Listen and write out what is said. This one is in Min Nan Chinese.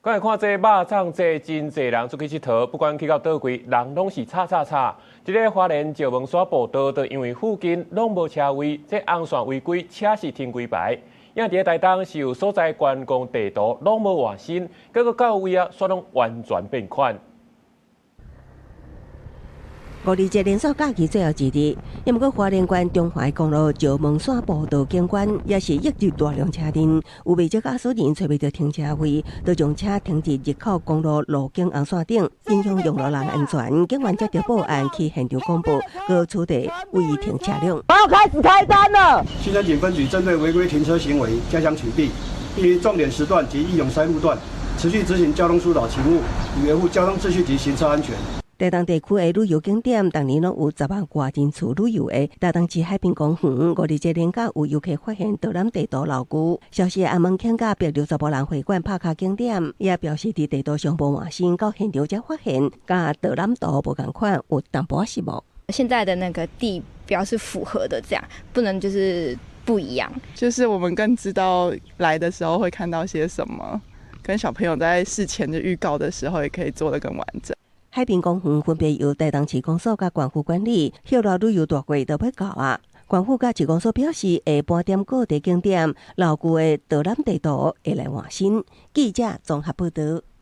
來看這肉粽節，真濟人出去𨑨迌，不管去到佗位，人攏是吵吵吵。這个花蓮石門山步道，就因為附近攏無車位，這紅線違規，車是停規排。也佇台東是有所在觀光地圖攏無換新，結果到位啊，煞攏完全變款。五二節連續假期最後一日，也毋過花蓮縣中華公路石門山步道景觀也是湧入大量車陣，有袂少駕駛人揣袂著停車位，都將車停佇入口公路路景紅線頂，影響用路人安全。警員接著報案去現場廣報，閣取締違停車輛。我要開始開單了。新山警分局針對違規停車行為加強取締，並於重點時段及易擁塞路段持續執行交通疏導勤務，以維護交通秩序及行車安全。台東地區的旅遊景點，逐年攏有10萬外人次旅遊的。台東市海濱公園，五二節連假有遊客發現導覽地圖老舊，消息阿門慶甲帛琉查埔人會館拍卡景點，也表示佇地圖上無換新，到現場才發現，佮導覽圖無仝款，有淡薄失望。現在的那個地標是符合的，這樣不能就是不一樣。就是我們更知道來的時候會看到些什麼，跟小朋友在事前的預告的時候，也可以做得更完整。海濱公園分別由台東市公所佮縣府管理，歇熱旅遊大季就欲到啊。縣府佮市公所表示，會盤點各地景點老舊的導覽地圖會來換新。記者綜合報導。